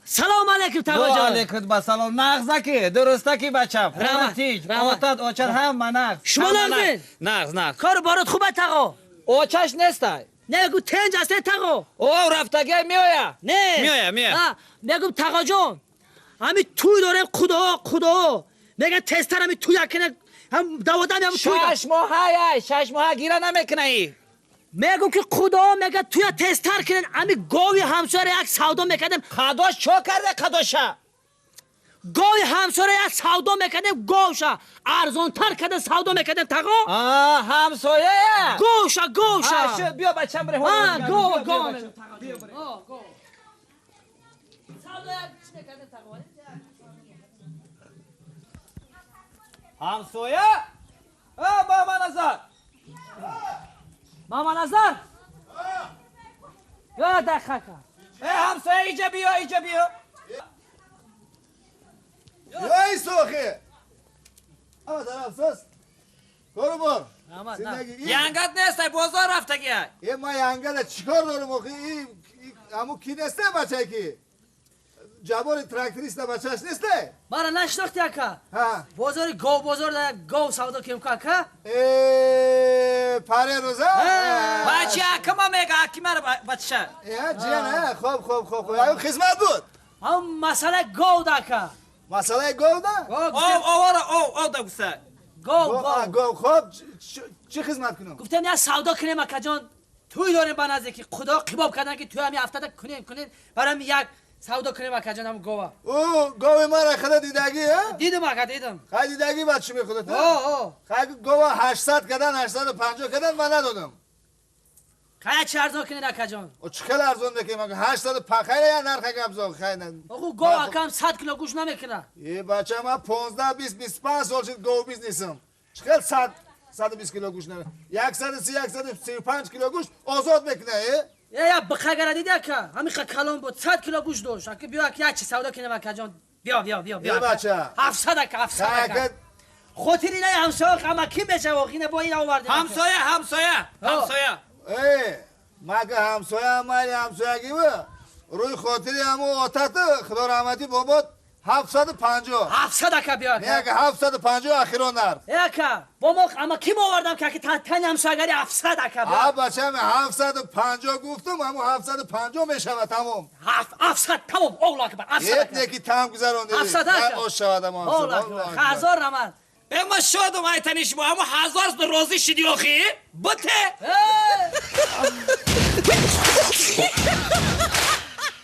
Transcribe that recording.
Салом алейкум тағоҷон. Ва алейкум ассалом. Нағзаки, дурустаки бачам. Раҳмат. Отат, очат ҳама нағз. Шумо нағзед? Нағз, нағз. Кор борот хуб аст тағо? Очаш нестай. Не, гу тенҷ аст тағо. О, рафтагӣ меоя. Не. Меоя, меоя. Мегум тағоҷон. Ҳами туй дорем худо, худо. Меган тезтар ҳами туй якина ҳам даводам ҳам туй. 6 моҳ, 6 моҳ гира намекунай. Мегум ки худо мега туя тезтар кунен ами гови ҳамсояра як савдо мекардем. Қадош чо карда қадоша? Гови ҳамсояра як савдо мекардем, говша арзонтар карда савдо мекардем тағо. А, ҳамсояя. Говша, говша. А, шуд, биё бачам бирем. А, гов, гов. Гов. Савдо як чӣ мекардем тағо? Ҳамсоя? А, Маманазар. Маманазар? Ё дақиқа. Э, ҳамсоя иҷа биё, иҷа биё. Ё сохи. А, тараф сос. Кору бор. Янгат нестай, бозор рафтагӣ. Э, ма янгада чикор дорум охи? Аму ки нестай бачай ки? Ҷабори тракториста бачаш нестай? Мара нашинохти ака? Ҳа. Бозори гов, бозор да гов савдо кунем ку ака? Э, паре рӯза? Бача акама мега, акимара бача. Э, ҷиян, э, хоб, хоб, хоб, хоб. Аю хизмат буд. Ҳам масъала гов да ака. Масъалаи гов да? Ов, овара, ов, ов да гуфта. Гов, гов. Гов, хоб, чӣ хизмат кунам? Гуфтем я савдо кунем акаҷон. Туй дорем ба наздики. Худо қибоб кардан ки туй ҳами ҳафтада кунем, кунем. Барам як савдо кунем акаҷон ҳам гова. Ӯ гови мара худа дидагӣ, а? Дидум ака, дидум. Хай дидагӣ баъд чӣ мехудат? О, о. Хай гова 800 кардан, 850 кардан ман надодам. Хай чӣ арзон кунед акаҷон? О, чӣ хел арзон мекунем ака? 850 хайра я нарха гап зо, хай на. Оғу гов акам 100 кило гӯшт намекунад. Е бача, ман 15, 20, 25 сол шуд гов бизнесам. Чӣ хел 100, 120 кило гӯшт намекунад? 130, 135 кило гӯшт озод мекунад, е? Е, я бихагара диди ака? Ҳамиқа калон буд, 100 кило гӯшт дошт. Ака биё ака, як чи савдо кунем акаҷон. Биё, биё, биё, биё. Е бача. 700 ака, 700 ака. Хотири на ҳамсоя ама ки мешава, охина бо ин овардем. Ҳамсоя, ҳамсоя, ҳамсоя. Э, мага ҳамсоя майли ҳамсоягӣ бу. Рӯи хотири ҳаму отату, худо раҳматӣ бобот 750. 700 ака биё ака. Не ака, 750 охирон нарх. Е ака, бо мо ама ким овардам ки ака тани ҳамсоягари 700 ака биё. А бачам 750 гуфтум, ҳаму 750 мешавад тамом. 700 тамом, Аллоҳу акбар, 700 ака. Ет неки там гузарондӣ. 700 ака. Ош шавад ҳаму Аллоҳу акбар. Ҳазор раҳмат. Э, ма шодум айтани шумо, ҳаму ҳазор розӣ шидӣ охи? Бите.